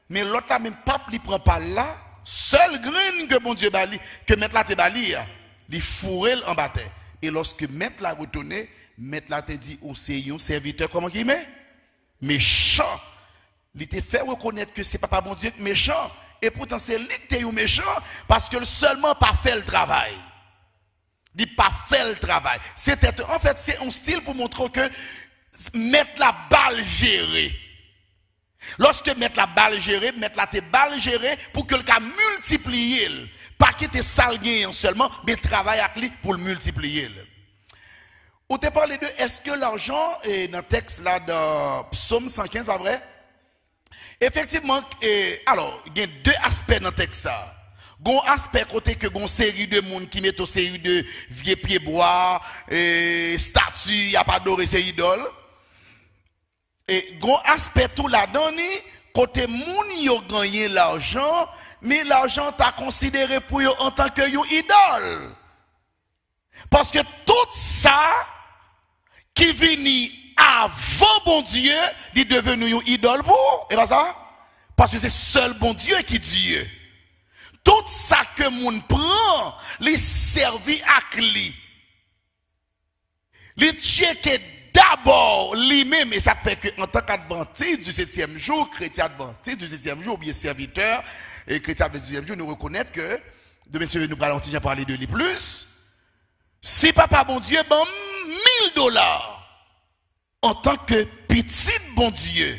Men lòt la menm pap li pran pa l la, sèl grenn ke Bondye ba li, ke mèt la te ba li a, li foure l anba tè. E lòske mèt la retounen, mèt la te di, ou se yon sèvitè kòman ki men? Mechan. Li te fè rekonèt ke se papa Bondye k mechan. E poutan se li k te yon mechan, paske l sèlman pa fè l travay. Li pa fè l travay. Se tèt, anfèt, se yon stil pou montre ke mèt la ba l jere. Lòske mèt la ba l jere, mèt la te ba l jere pou ke l ka miltipliye l. Pa kite sa l genyen an sèlman, men travay ak li pou l miltipliye l. Ou te pale de èske lajan, e nan tèks la, nan Psaume cent quinze, pa vre? Efektivman, e, alò, gen de aspè nan tèks sa. Gon aspè kote ke gon seri de moun ki mete yon seri de vye pye bwa, e, stati, y ap adore se idòl. E gon aspè tou ladan ni, kote moun yo genyen lajan, men lajan ta konsidere pou yo antanke yon idòl. Paske tout sa ki vini avan Bondye, li deveni yon idòl pou ou. E pa sa? Paske se sèl Bondye ki Dye. Tout sa ke moun pran, li sèvi ak li. Li tcheke dabò li menm. E sa k fè ke antank advantis di setyèm jou, kretyen advantis di setyèm jou, oubyen sèvitè e kretyen advantis di setyèm jou, nou rekonèt ke, demen si nou pral yon ti jan pale de li plis, si Papa Bondye ban m mil dola, antanke pitit Bondye,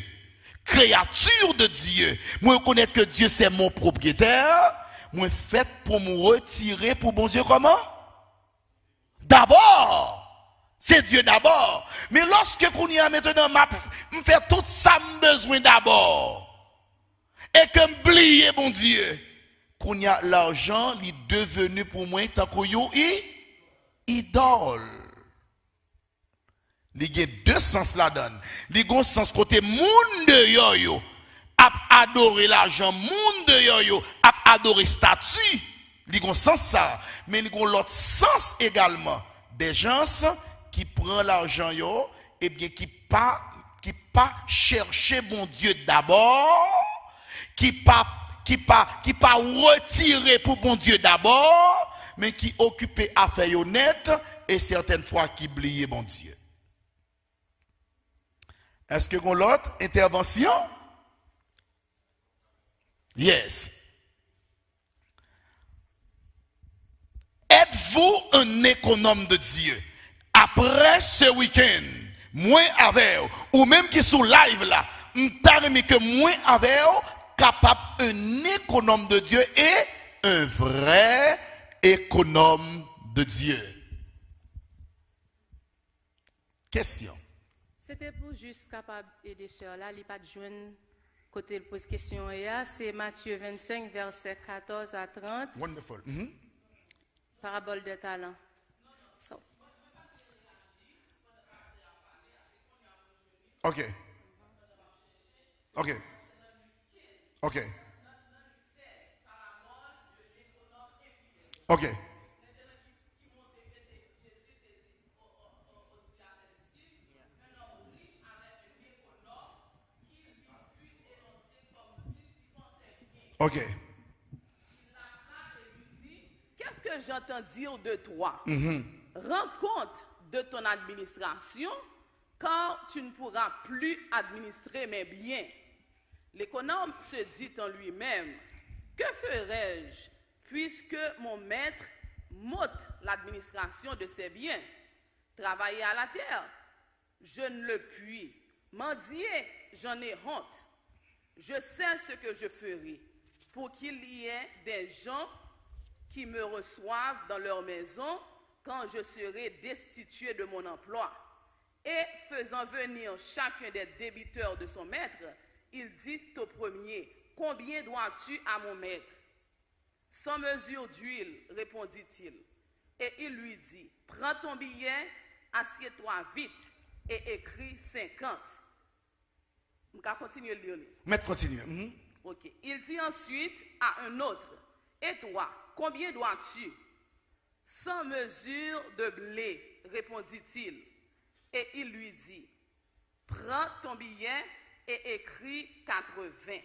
créature de Dieu, mwen rekonèt ke Dye se mon pwopriyetè, mwen fèt pou m retire pou Bondye kòman? Dabò! Se Dye dabò. Men lòske kounye a mentnan m ap m fè tout sa m bezwen dabò, e ke m bliye Bondye, kounye a lajan li deveni pou mwen tankou yon i, idòl. Li gen de sans ladan l. Li gon sans kote moun deyò yo ap adore lajan, moun deyò yo ap adore stati. Li gon sans sa, men li gon lòt sans egalman. De jans ki pran lajan yo, ebyen ki pa ki pa chèche Bondye dabò, ki pa ki pa ki pa retire pou Bondye dabò, men ki okipe afè yo nèt e sètèn fwa ki bliye Bondye. Èske gon lòt entèvansyon? Yes. Êtes-vous un économe de Dieu? Apre se wikenn, mwen avè w, ou menm ki sou live la, m ta renmen ke mwen avè w kapab un économe de Dieu et un vrai économe de Dieu. Kesyon. Se te pou jis kapab ede sè la, li pa t jwenn kote l poze kesyon an ye a, se Matye vennsenk, vèsè katòz a trant, Wonderful. Mhm. parabòl de talan. So, Ok. Ok. Ok. Ok. Ok. Qu'est-ce que j'entends dire de toi? Rends compte de ton administration, car tu ne pourras plus administrer mes biens. L'économe se dit en lui-même, que ferai-je, puisque mon maître m'ôte l'administration de ses biens? Travailler à la terre, je ne le puis. Mendier, j'en ai honte. Je sais ce que je ferai pour qu'il y ait des gens qui me reçoivent dans leur maison quand je serai destitué de mon emploi. Et faisant venir chacun des débiteurs de son maître, il dit au premier, combien dois-tu à mon maître? Cent mesures d'huile, répondit-il. Et il lui dit, prends ton billet, assieds-toi vite et écris cinquante. M ka kontinye li. Mèt kontinye. Mhm. Ok. Il dit ensuite à un autre, et toi, combien dois-tu? Cent mesures de blé, répondit-il. Et il lui dit, prends ton billet et écris quatre-vingts.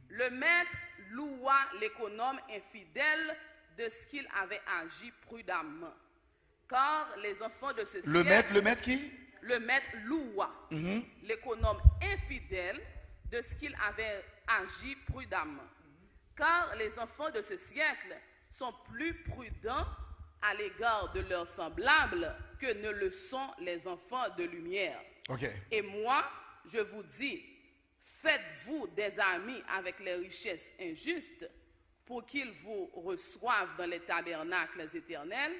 Le maître loua l'économe infidèle de ce qu'il avait agi prudemment. Car les enfants de ce Le siècle... mèt, le mèt ki? Le maître loua l'économe infidèle de ce qu'il avait agi prudemment. Car les enfants de ce siècle sont plus prudents à l'égard de leurs semblables que ne le sont les enfants de lumière. Ok. Et moi, je vous dis, faites-vous des amis avec les richesses injustes, pour qu'ils vous reçoivent dans les tabernacles éternels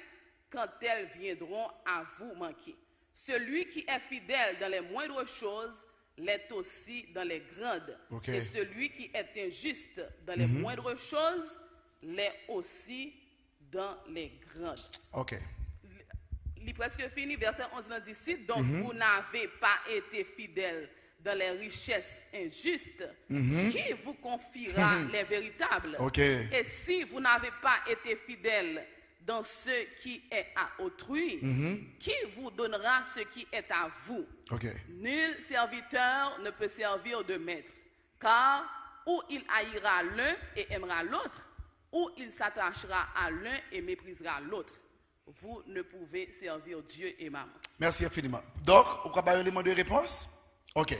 quand elles viendront à vous manquer. Celui qui est fidèle dans les moindres choses l'est aussi dans les grandes. Ok. Et celui qui est injuste dans les moindres choses l'est aussi dans les grandes. Ok. Li preske fini, verset onze lan di, si donc vous n'avez pas été fidèles dans les richesses injustes, qui vous confiera les véritables? Ok. Et si vous n'avez pas été fidèles dans ce qui est à autrui, qui vous donnera ce qui est à vous? Ok. Nul serviteur ne peut servir deux maîtres, car ou il haïra l'un et aimera l'autre, ou il s'attachera à l'un et méprisera l'autre. Vous ne pouvez servir Dieu et mammon. Merci infiniment. Donc, ou ka ba yo élément de réponse? Ok.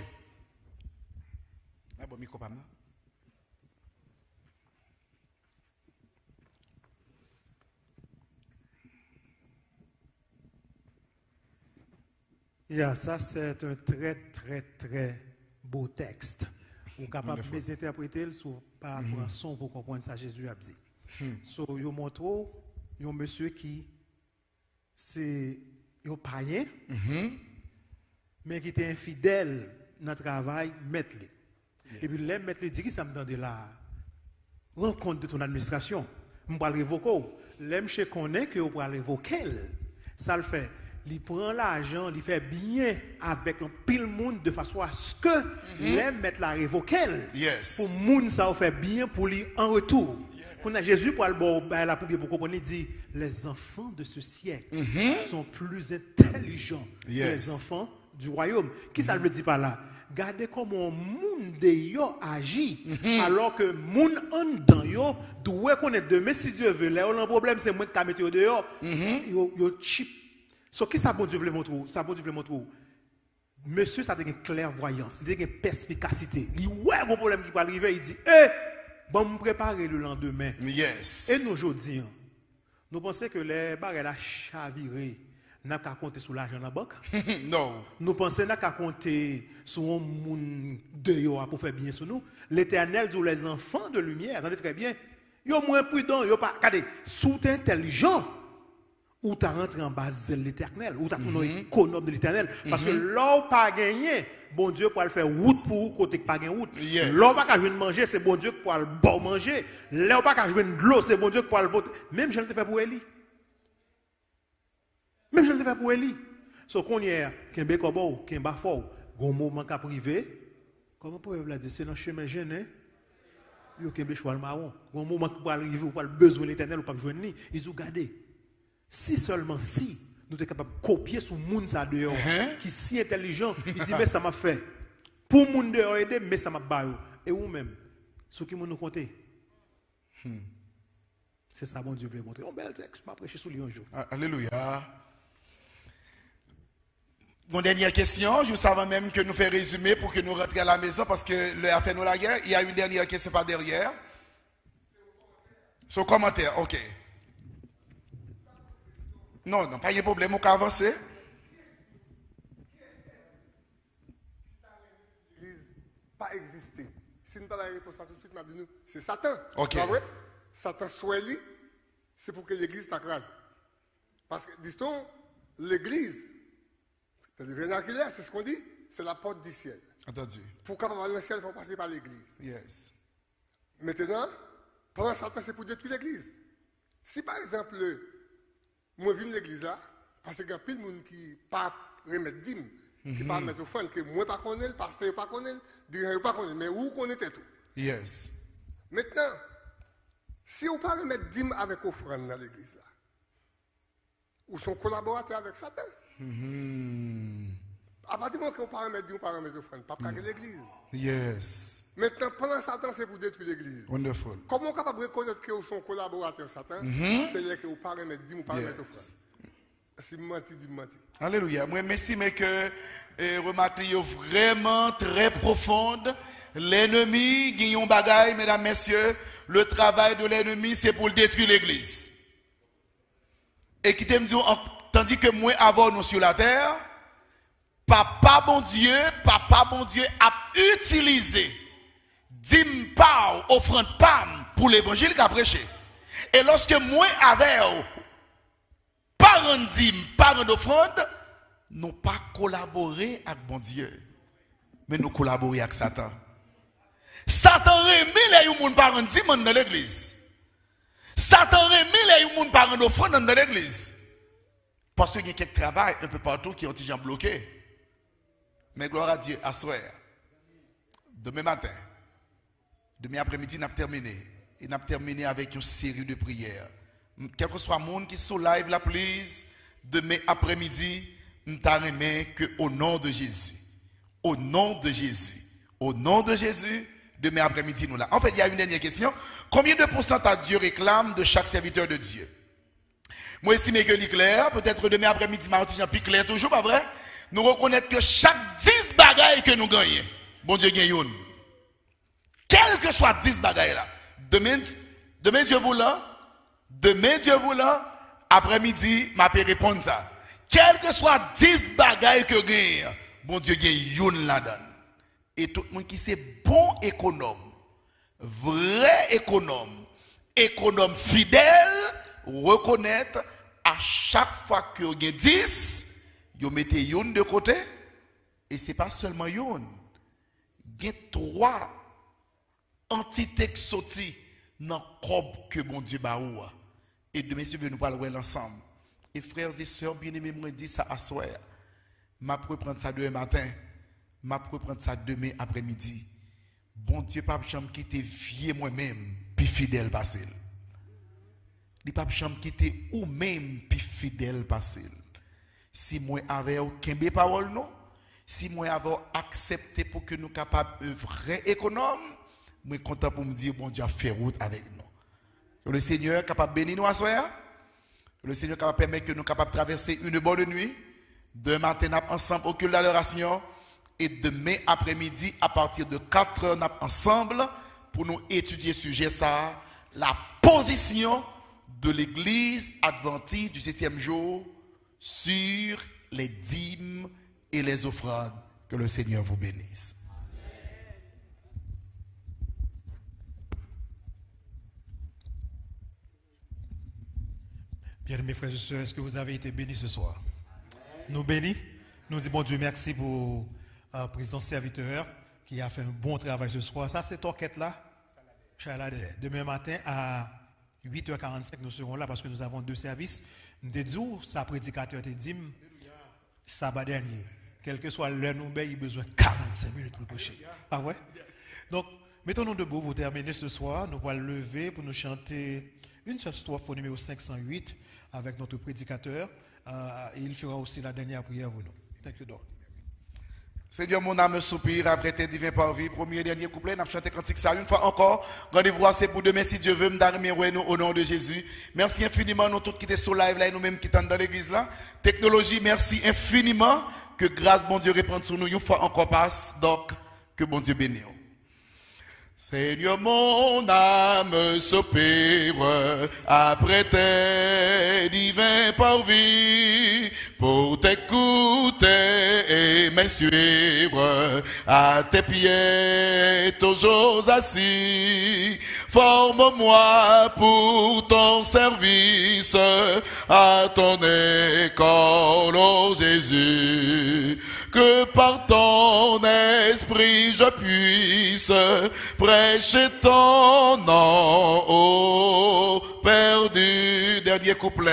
Mwen bon mikwo pa m nan. Yeah, ça c'est un très, très, très beau texte. Ou kapab mezentèprete l si w pa pran son pou konprann sa Jezi ap di. So, yo montre w yon mesye ki se yon payen, men ki te enfidèl nan travay mèt li. Epi lè mèt li di, kisa m tande la a? Rends compte de ton administration. M pral revoke w. Lè msye konnen ke yo pral revoke l, sa l fè? Li pran lajan, li fè byen avèk anpil moun de fason aske lè mèt la revoke l, pou moun sa yo fè byen pou li an retou. Kounye a Jezi pral ba w bagay la pou byen pou konprann, li di, les enfants de ce siècle sont plus intelligents que les enfants du royaume. Kisa l vle di pa la? Gade kòman yon moun deyò aji, alò ke moun anndan yo dwe konnen demen, si Dye ve, lè yo nan pwoblèm, se mwen ki ka mete yo deyò. Yo, yo tchip. So, kisa Bondye vle montre w? Sa Bondye vle montre w. Mesye sa te gen klèvwayans, li te gen pèspikasite. Li wè gon pwoblèm ki pral rive, li di, e, ban m prepare le lendemain. Yes. E nou jodi an, nou panse ke lè bagay la chavire, n ap ka konte sou lajan nan bank? No. Nou panse n ap ka konte sou yon moun deyò a pou fè byen sou nou? Letènèl di w, les enfants de lumière, tande trè byen, yo mwen pridan, yo pa, gade, si w te entèlijan, ou ta rantre anba zèl Letènèl, ou ta tounen yon ekonòm de Letènèl. Paske lè w pa genyen, Bondye pral fè wout pou ou kote k pa gen wout. Yes. Lè w pa ka jwenn manje, se Bondye k pral ba w manje. Lè w pa ka jwenn dlo, se Bondye k pral pote. Menm jan l te fè pou Eli. Menm jan l te fè pou Eli. So, kounye a, kenbe kòbò w, kenbe afè w. Gon moman k ap rive, kòman pwovèb la di, se nan chemen jennen yo kenbe chwal mawon. Gon moman ki pral rive, ou pral bezwen Letènèl, ou p ap jwenn li. Li di w, gade, si sèlman si nou te kapab kopye sou moun sa deyò a, ki si entèlijan, li di, men sa m ap fè. Pou moun deyò ede m, men sa m ap ba yo. E ou menm, sou ki moun ou konte? Se sa Bondye vle montre. Yon bèl tèks, m a preche sou li yon jou. Alelouya. Yon dènyè kesyon, jis avan menm ke nou fè rezime pou ke nou rantre a la mezon, paske lè a fè nou lagè, il y a une dernière question par derrière. Se yon kòmantè, ok. Non, non, pa gen pwoblèm, ou ka avanse. Legliz pa egziste. Si nou ta bay repons la toutswit, m ap di nou, se Satan. Ok. Pa vre? Satan swè li, se pou ke legliz ta kraze. Paske, disons, legliz, dans le vernacular, c'est ce qu'on dit, c'est la porte du ciel. Entendi. Pou w kapab al nan syèl, fò w pase pa legliz. Yes. Mentenan, plan Satan se pou detwi legliz. Si pa egzanp, mwen vin legliz la, paske gen anpil moun ki pa renmèt dim, ki pa renmèt ofrann, ke mwen pa konnen l, pastè yo pa konnen l, dirijan yo pa konnen l, men ou konnen tèt ou. Yes. Mentenan, si ou pa renmèt dim avèk ofrann nan legliz la, ou se yon kolaboratè avèk Satan. Apati moman ke ou pa renmèt dim, ou pa renmèt ofrann, p ap ka gen legliz. Yes. Mentenan, plan Satan se pou detwi legliz. Wonderful. Kòman ou kapab rekonèt ke ou se yon kolaboratè Satan? Se lè ke ou pa renmèt dim, ou pa renmèt ofrann. Si m manti, di m manti. Alelouya. Mwen m estime ke eh, remak li yo vrèman trè pwofond. Lènmi gen yon bagay, medam, mesye, le travay de lènmi se pou l detwi legliz. E kite m di w, tandi ke mwen avè w nou sou latè, Papa Bondye, Papa Bondye ap itilize dim pa w, ofrann pa m pou levanjil ka preche. E lòske mwen avè w pa rann dim, pa rann ofrann, nou pa kolabore ak Bondye, men nou kolabore ak Satan. Satan renmen lè yon moun pa rann dim anndan legliz. Satan renmen lè yon moun pa rann ofrann anndan legliz. Paske gen kèk travay enpe patou ki yon ti jan bloke. Men glwa a Dye, aswè, demen maten, demen apremidi, n ap tèmine. E n ap tèmine avèk yon seri de priyè. Kèlkeswa moun ki sou live la, please, demen apremidi, m ta renmen ke, au nom de Jésus, au nom de Jésus, au nom de Jésus, demen apremidi nou la. En fait, il y a une dernière question. Combien de pourcentage Dieu réclame de chaque serviteur de Dieu? Mwen estime ke li klè, petèt demen apremidi m a yon ti jan pi klè toujou, pa vre? Nou rekonèt ke chak dis bagay ke nou genyen, Bondye gen youn. Kèlkeswa dis bagay la, demen, demen Dye voulan, demen Dye voulan, apremidi m ape reponn sa. Kèlkeswa dis bagay ke w genyen an, Bondye gen youn ladan l. E tout moun ki se bon ekonòm, vrè ekonòm, ekonòm fidèl, rekonèt a chak fwa ke yo gen dis, yo mete youn de kote, e se pa sèlman youn, gen twa antite k soti nan kòb ke Bondye ba ou a. E demen si Dye vle nou pral wè l ansanm. E frères et sœurs bien-aimés, mwen di sa aswè a. M ap reprann sa demen maten. M ap reprann sa demen apremidi. Bondye p ap janm kite vye mwen menm pi fidèl pase l. Li p ap janm kite ou menm pi fidèl pase l. Si mwen avè w kenbe pawòl nou, si mwen avè w aksepte pou ke nou kapab yon vrè ekonòm, mwen kontan pou m di Bondye ap fè wout avèk nou. Ke le Senyè kapab beni nou aswè a. Ke le Senyè kapab pèmèt ke nou kapab travèse une bonne nuit. Demen maten n ap ansanm au culte d'adoration. E demen apremidi, apati de katrè, n ap ansanm pou nou etidye sijè sa a, la position de l'Église adventiste du septième jour sur les dîmes et les offrandes. Que le Seigneur vous bénisse. Bien-aimés frères et sœurs, est-ce que vous avez été bénis ce soir? Nou beni. Nou di Bondye mèsi pou euh, prezans sèvitè ki a fè yon bon travay se swa. Sa se tòkèt la. Chay la dèyè. Demen maten a huit heures quarante-cinq, nous serons là parce que nous avons deux services. M te di w, sa predikatè te di m, saba dènye, kèlkeswa lè nou bay, li bezwen karannsenk minit pou l preche. Pa vre? Donk, mettons-nous debout pour terminer ce soir. Nou pral leve pou nou chante une seule strophe au numéro cinq cent huit avec notre prédicateur. Euh, et il fera aussi la dernière prière pour nous. Thank you, Doc. Seigneur, mon âme soupire après tes divins parvis. Premye e dènye kouplè, n ap chante kantik sa yon fwa ankò. Randevou a se pou demen, si Dye ve, m ta renmen wè nou, au nom de Jésus. Mèsi enfiniman nou tout ki te sou live la e nou menm ki t anndan legliz la. Teknoloji, mèsi enfiniman. Ke gras Bondye repann sou nou yon fwa ankò pas. Donk, ke Bondye beni w. Seigneur, mon âme soupire après tes divins parvis, pour t'écouter et me suivre à tes pieds toujours assis. Forme-moi pour ton service, à ton école, ô Jésus. Que par ton esprit je puisse prêcher ton nom aux perdus. Dènye kouplè.